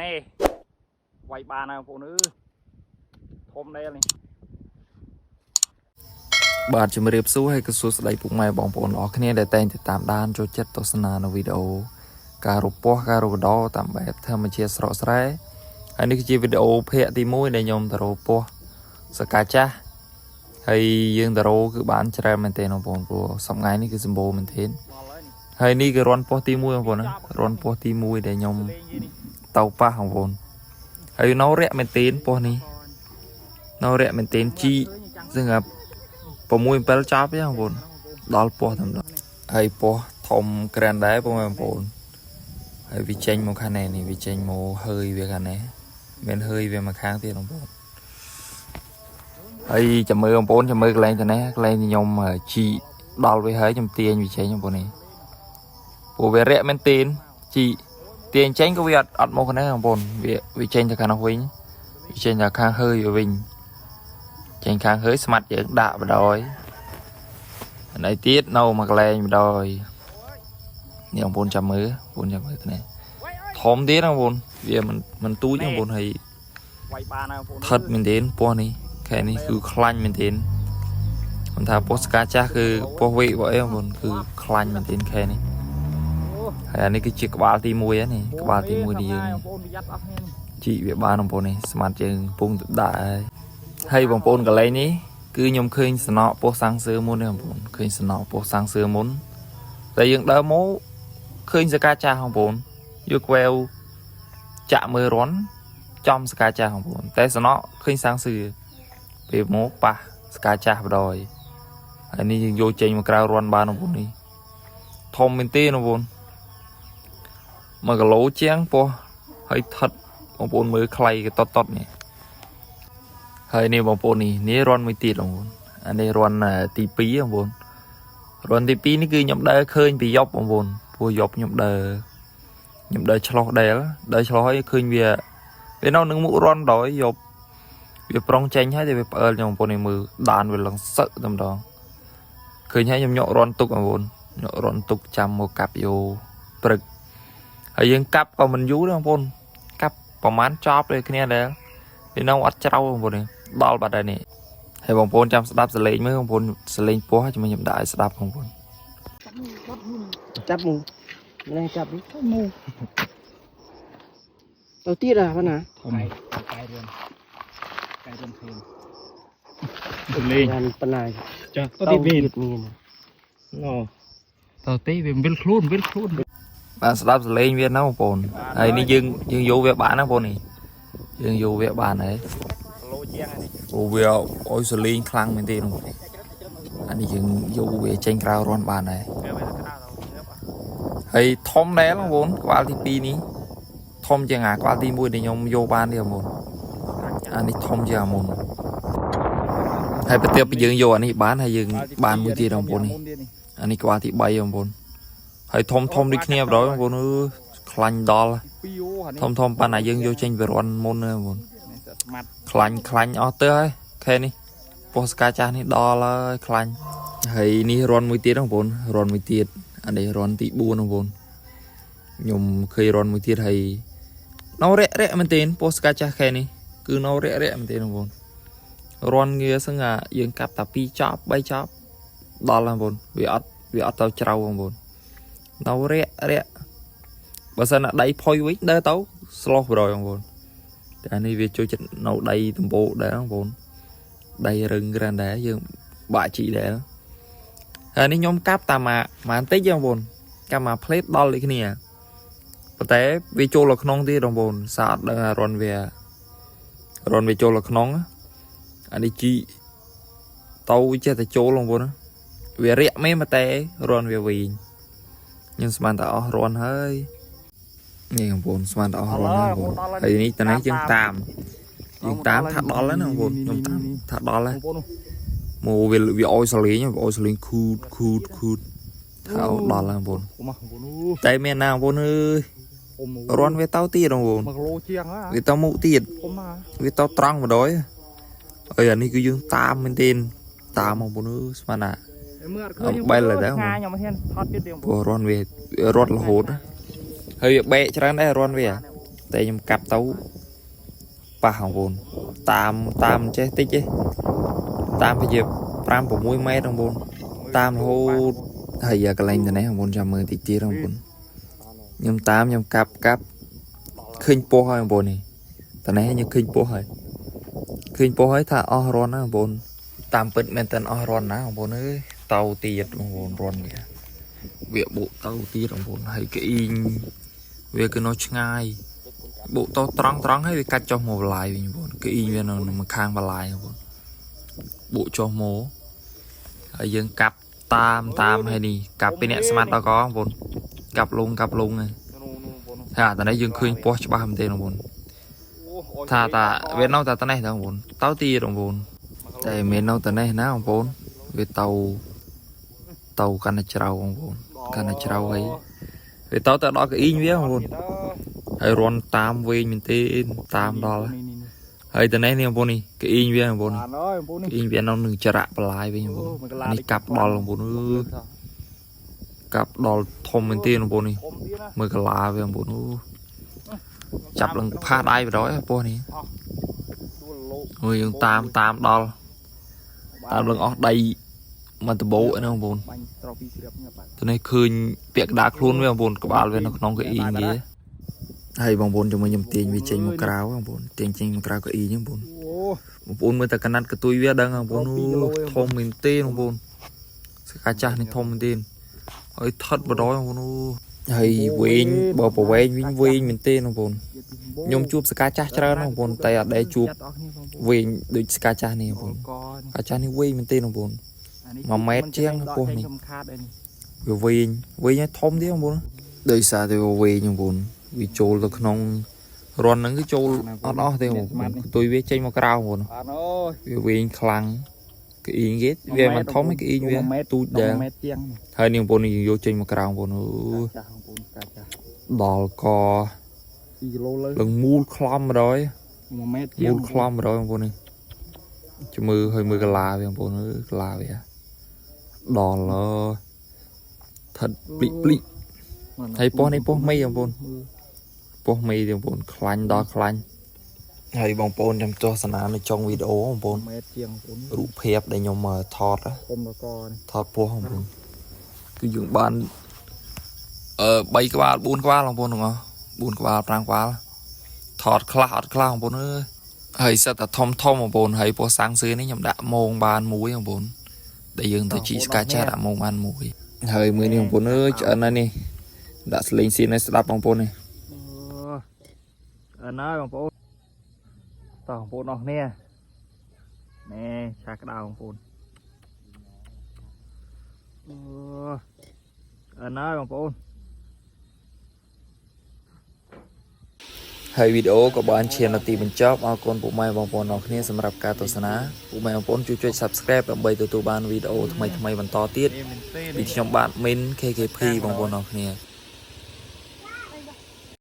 នេះវាយបានហើយបងប្អូនអើយធំដែរនេះ។ បាទជំរាបសួរហើយក៏សួស្តីពុកម៉ែបងប្អូនអរគ្នាដែលតែងតែតាមដានចូលចិត្តទស្សនានៅវីដេអូការរកពស់ការរកកដោតាមបែបធម្មជាតិស្រកស្រែហើយនេះគឺជាវីដេអូភាគទី1ដែលខ្ញុំទៅរកពស់សកាចាស់ហើយយើងទៅរកគឺបានច្រើនមែនទែនបងប្អូនព្រោះសប្តាហ៍នេះគឺសម្បូរមែនទែន ដល់ហើយនេះ។ ហើយនេះគឺរន់ពស់ទី1បងប្អូនណារន់ពស់ទី1ដែលខ្ញុំ លេងយីនេះ។ ទៅប៉ះបងប្អូនហើយនៅរាក់មែនទែនពស់នេះនៅរាក់មែនទែនជីសម្រាប់6 7ចប់ទេបងប្អូនដល់ពស់តែម្ដងហើយពស់ធំក្រានដែរបងប្អូនហើយវាចេញមកខាងនេះនេះវាចេញមកហើយវាខាងនេះមានហើយវាមកខាងទៀតបងប្អូនហើយចាំមើលបងប្អូនចាំមើលកន្លែងទៅនេះកន្លែងខ្ញុំជីដល់វាហើយខ្ញុំទាញវាចេញបងប្អូននេះព្រោះវារាក់មែនទែនជី ទាញចេញក៏វាអត់អត់មកខាងនេះបងប្អូនវាវាចេញទៅខាងនោះវិញវាចេញទៅខាងហើយវាវិញចេញខាងហើយស្មាត់យើងដាក់បដ ாய் អានេះទៀតនៅមកកន្លែងបដ ாய் នេះបងប្អូនចាំមើលបងប្អូនចាំមើលទៅនេះធំទៀតណាបងប្អូនវាមិនមិនទូចទេបងប្អូនហើយ វាយបានហើយបងប្អូន ថិតមែនទេពស់នេះខែនេះគឺខ្លាញ់មែនទេមិនថាពស់ស្កាចាស់គឺពស់វិបើអីបងប្អូនគឺខ្លាញ់មែនទេខែនេះ អូ ហើយអានេះគឺជាក្បាលទី1ហ្នឹងនេះក្បាលទី1នេះយើង បងប្អូនប្រយ័ត្នអស់គ្នានេះ។ ជីកវាបានបងប្អូននេះស្មាតយើងកំពុងទៅដាក់ហើយហើយបងប្អូនកន្លែងនេះគឺខ្ញុំឃើញសំណក់ពោះសាំងសើមុននេះបងប្អូនឃើញសំណក់ពោះសាំងសើមុនតែយើងដើរមកឃើញសកាចាស់បងប្អូនយកក្វែវចាក់មើលរន់ចំសកាចាស់បងប្អូនតែសំណក់ឃើញសាំងសើពេលមកប៉ះសកាចាស់បដ ாய் ហើយនេះយើងយកចេញមកក្រៅរន់បានបងប្អូននេះធំមែនទេបងប្អូន1គីឡូជាងពោះហើយថិត បងប្អូនមើលខ្លៃកតតតនេះហើយនេះបងប្អូននេះនេះរន់មួយទៀតបងប្អូនអានេះរន់ទី2បងប្អូនរន់ទី2នេះគឺខ្ញុំដើរឃើញពីយប់បងប្អូនព្រោះយប់ខ្ញុំដើរខ្ញុំដើរឆ្លោះដែលដើរឆ្លោះហើយឃើញវាវានៅនឹងមុខរន់ដល់យប់វាប្រុងចេញហើយតែវាផ្អើលខ្ញុំបងប្អូននេះមើលដានវាឡើងសឹកតែម្ដងឃើញហើយខ្ញុំញក់រន់ទុកបងប្អូនញក់រន់ទុកចាំមកកាប់យកព្រឹកហើយយើងកាប់ក៏មិនយូរដែរបងប្អូន កាប់ប្រហែលចប់ដូចគ្នាដែរវានៅអត់ច្រៅបងប្អូននេះដល់បាត់ហើយនេះហើយបងប្អូនចាំស្ដាប់សលេងមើលបងប្អូនសលេងពោះជាមួយខ្ញុំដាក់ឲ្យស្ដាប់បងប្អូន។ ចាប់មូនេះចាប់នេះមូទៅទៀតអាប៉ុណ្ណា ធំកែរឿនកែរឿនឃើញលេង អានេះប៉ុណ្ណា ចាទៅទៀតមាន មាន ណទៅទេវាវិលខ្លួនវិលខ្លួន បានស្ដាប់សលេងវាណាបងប្អូនហើយនេះយើងយើងយកវាបានណាបងប្អូននេះយើងយកវាបានហើយ គីឡូជាងនេះ។ ព្រោះវាឲ្យសលេងខ្លាំងមែនទេបងប្អូនអានេះយើងយកវាចេញក្រៅរន់បានហើយ វាវាទៅក្រៅទៅងាប់ ហើយធំដែរបងប្អូនក្បាលទី2នេះធំជាងអាក្បាលទី1ដែលខ្ញុំយកបានទេបងប្អូនអានេះធំជាងអាមុនហើយបន្ទាប់ពីយើងយកអានេះបានហើយយើងបានមួយទៀតបងប្អូននេះ អានេះក្បាលទី3បងប្អូនហើយធំធំដូចគ្នាបណ្ដោយបងប្អូនអើយខ្លាញ់ដល់ ពីអូអានេះ ធំធំប៉ុន្តែយើងយកចេញពីរន់មុនហ្នឹងបងប្អូន នេះស្មាត់ ខ្លាញ់ខ្លាញ់អស់ទៅហើយខែនេះពោះស្កាចាស់នេះដល់ហើយខ្លាញ់ហើយនេះរន់មួយទៀតបងប្អូនរន់មួយទៀតអានេះរន់ទី4បងប្អូនខ្ញុំឃើញរន់មួយទៀតហើយនៅរាក់រាក់មែនទែនពោះស្កាចាស់ខែនេះគឺនៅរាក់រាក់មែនទែនបងប្អូនរន់ងាសឹងអាយើងកាប់តា2ចប់3ចប់ដល់ហើយបងប្អូនវាអត់វាអត់ទៅជ្រៅបងប្អូននៅរាក់រាក់បើសិនណាដៃផុយវិញដើរទៅស្លោះបណ្ដោយបងប្អូន តែអានេះវាចូលចិត្តនៅដីដំបូកដែរបងប្អូនដីរឹងក្រានដែរយើងបាក់ជីដែរហើយនេះខ្ញុំកាប់តាមមកបន្តិចទេបងប្អូនកាប់មកផ្លេតដល់ដូចគ្នាប៉ុន្តែវាចូលនៅក្នុងទៀតបងប្អូនសាអត់ដឹងថារន់វារន់វាចូលនៅក្នុងអានេះជីទៅវាចេះតែចូលបងប្អូនណាវារាក់មែនតែរន់វាវិញខ្ញុំស្មានតែអស់រន់ហើយនេះបងប្អូនស្មានតែអស់រន់ហើយបងប្អូនហើយនេះតនេះយើងតាមយើងតាមថាដល់ហើយណាបងប្អូនខ្ញុំតាមថាដល់ហើយ បងប្អូន មកវាវាអោយសលេងវាអោយសលេងខូតខូតខូតថាដល់ហើយបងប្អូន មកបងប្អូន តែមានណាបងប្អូនអើយ អ៊ំ រន់វាទៅទៀតបងប្អូន 1គីឡូជាងហ៎ វាទៅមុខទៀត ធំណា វាទៅត្រង់ម្ដងអើយអានេះគឺយើងតាមមែនទេតាមបងប្អូនអើយស្មានណា មើលអត់ឃើញ បែលដែរ ងាខ្ញុំហ៊ានថតទៀតទេបង ព្រោះរន់វារត់រហូតណាហើយវាបែកច្រើនដែររន់វាតែ តែខ្ញុំកាប់ទៅប៉ះបងប្អូនតាមតាមចេះតិចទេតាមពជា5 6ម៉ែត្របងប្អូនតាមរហូតហើយកន្លែងទៅនេះបងប្អូនចាំមើលតិចទៀតបងប្អូនខ្ញុំតាមខ្ញុំកាប់កាប់ឃើញពោះហើយបងប្អូននេះតនេះខ្ញុំឃើញពោះហើយឃើញពោះហើយថាអស់រន់ណាបងប្អូនតាមពិតមែនតើអស់រន់ណាបងប្អូនអើយតៅទៀតបងប្អូនរន់វាវាបុកទៅទៀតបងប្អូនហើយកអ៊ីងវាគឺនៅឆ្ងាយបុកទៅត្រង់ត្រង់ហើយវាកាច់ចុះមកបន្លាយវិញបងប្អូនកអ៊ីងវានៅម្ខាងបន្លាយបងប្អូនបុកចុះមកហើយយើងកាប់តាមតាមហើយនេះកាប់ពីអ្នកស្មាត់ដល់កបងប្អូនកាប់លងកាប់លងហើយថាតែនេះយើងឃើញពោះច្បាស់មែនទេបងប្អូនថាតាវានៅតែតនេះបងប្អូនទៅទៀតបងប្អូនតែមិននៅតនេះណាបងប្អូនវាទៅទៅកាន់តែជ្រៅបងប្អូនកាន់តែជ្រៅហើយវាទៅទៅដល់កអ៊ីងវាបងប្អូនហើយរន់តាមវែងមែនទេតាមដល់ហើយតនេះនេះបងប្អូននេះកអ៊ីងវាបងប្អូន បានហើយបងប្អូននេះ កអ៊ីងវានៅនឹងចរៈបន្លាយវិញបងប្អូននេះកាប់ដល់បងប្អូនអឺកាប់ដល់ធំមែនទេបងប្អូននេះ ធំទៀតណា មើលកាឡាវាបងប្អូនអូចាប់ឡើងផាសដៃបណ្ដោយពោះនេះ ដួលលោក អូយយើងតាមតាមដល់តាមឡើងអស់ដៃមកដបោហ្នឹងបងប្អូន បាញ់ត្រពីស្រាប់ញាប់បាត់ ទៅនេះឃើញពាក់កណ្ដាលខ្លួនវាបងប្អូនក្បាលវានៅក្នុងកៅអ៊ីវាហើយបងប្អូនជាមួយខ្ញុំទាញវាចេញមកក្រៅបងប្អូនទាញចេញមកក្រៅកៅអ៊ីហ្នឹងបងប្អូន អូ បងប្អូនមើលតែកណាត់កតុយវាដឹងបងប្អូនអូធំមែនទេបងប្អូនស្កាចាស់នេះធំមែនទេហើយថិតបដ ாய் បងប្អូនអូហើយវែងបើប្រវែងវិញវែងមែនទេបងប្អូនខ្ញុំជួបស្កាចាស់ច្រើនបងប្អូនតែអត់ដែលជួបវែងដូចស្កាចាស់នេះបងប្អូនស្កាចាស់នេះវែងមែនទេបងប្អូន 1ម៉ែត្រជាងពោះនេះ ខ្ញុំខាតអីនេះ វាវែងវែងហើយធំទៀតបងប្អូនដោយសារតែវាវែងបងប្អូនវាចូលទៅក្នុងរន្ធហ្នឹងគឺចូលអត់អស់ទេបងប្អូនកតុយវាចេញមកក្រៅបងប្អូន បានអូយ វាវែងខ្លាំងកអ៊ីងគេវាមិនធំទេកអ៊ីងវាទូចដែរ 1ម៉ែត្រជាងនេះ ហើយនេះបងប្អូនយើងយកចេញមកក្រៅបងប្អូនអឺ ចាស់បងប្អូនកាចាស់ ដល់ក 2គីឡូលើ ឡើងមូលខ្លំបណ្ដោយ 1ម៉ែត្រជាង មូលខ្លំបណ្ដោយបងប្អូននេះជំមើហើយមើលកាឡាវាបងប្អូនអើកាឡាវាដល់អើថិតព្លិព្លិ ហើយពោះនេះពោះមីបងប្អូន ពោះមីទេបងប្អូនខ្លាញ់ដល់ខ្លាញ់ហើយបងប្អូនចាំទស្សនានៅចុងវីដេអូបងប្អូន 1ម៉ែត្រជាងបងប្អូន រូបភាពដែលខ្ញុំថតណា ធំដល់កនេះ ថតពោះបងប្អូនគឺយើងបានអឺ3ក្បាល4ក្បាលបងប្អូនទាំងអស់4ក្បាល5ក្បាលថតខ្លះអត់ខ្លះបងប្អូនអើយហើយសិតតែធំធំបងប្អូនហើយពោះសាំងសឿនេះខ្ញុំដាក់ម៉ងបានមួយបងប្អូនដែលយើងទៅជីស្កាចាស់ដាក់ម៉ងបានមួយហើយមើលនេះបងប្អូនអើយឆ្អិនហើយនេះដាក់ស្លេងសៀនឲ្យស្ដាប់បងប្អូននេះ អឺអើហើយបងប្អូនតោះបងប្អូនអស់គ្នាណែឆាក្តៅបងប្អូនអឺអើហើយបងប្អូន ហើយវីដេអូក៏បានឈានដល់ទីបញ្ចប់អរគុណពុកម៉ែបងប្អូនអរគ្នាសម្រាប់ការទស្សនាពុកម៉ែបងប្អូនជួយចុច Subscribe ដើម្បីទទួលបានវីដេអូថ្មីៗបន្តទៀត នេះមែនទេ ពីខ្ញុំបាទមីន KKP បងប្អូនអរគ្នា